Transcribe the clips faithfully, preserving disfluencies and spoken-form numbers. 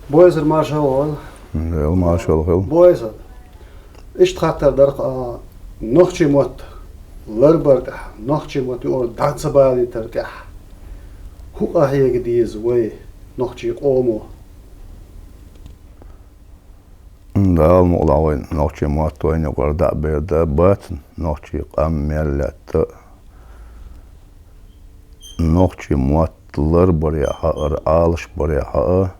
Бойзар, маршалла хила. Дела маршалла хила. Бойзар, иштта хаттар дара-кх, а, нохчийн мотт ларбар тӀехь, нохчийн мотт юкъара дӀа ца балийтар тӀехь, хӀун къахьега деза вай нохчийн къомо? Дала мукъ лахь, вай нохчийн мотт вайна юкъара дӀа а бер да, бац нохчийн къам мел лаьтта. Нохчийн мотт ларбарехь а, Ӏалашбарехь а,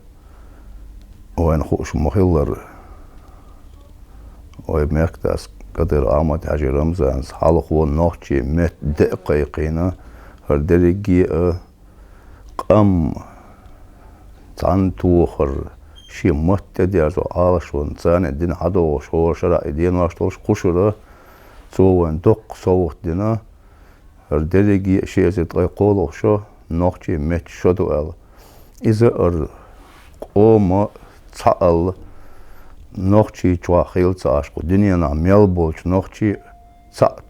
вайна хууш ма хиллара, вай мехкдас Кадыров Ахьмад-Хьаьжин Рамзана хьалхо нохчийн меттан де а кхайкхийна, хӀара дерриге а къам цхьаьна тохар, шен мотт тӀедерзо Ӏалашонца царна дина хьадогӀуш, хӀора шарахь и денош долуш кхушара, цо вайна доккха совгӀат дина, хӀара дерриге а ши эзар ткъе кхоалгӀа шо нохчийн меттан шо ду аьлла. Иза хӀара къоман цхьаалла, нохчий чохь хилла ца Ӏаш, кху дуьненахь мел болчу нохчий цхьаъ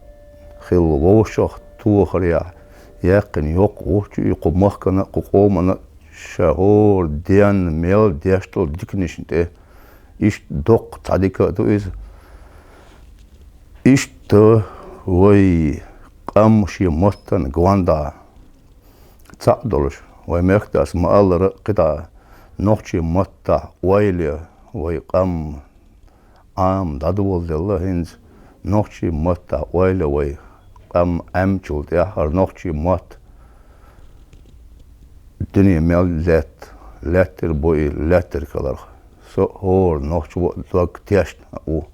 хилла вовшах тохарехь яьккхина йоккха гӀулч ю и кху махкана а, кху къомана а, ша хӀора денна мел деш долу диканашна тӀе. Иштта доккха цхьа дика а ду иза. Иштта вай къам шен маттана гондӀа цхьаъ долуш, вай мехкдас ма-аллара, кхидӀа нохчийн маттахь ойла е вай къам Ӏама дӀадоладелла хӀинца, нохчийн маттахь ойла е вай къам Ӏемчул тӀаьхьа хӀара нохчийн мотт дуьне мел лаьтта, лаьттира бу и лаьттарг хиларх. Со хӀора нохчо а дог тешна ву.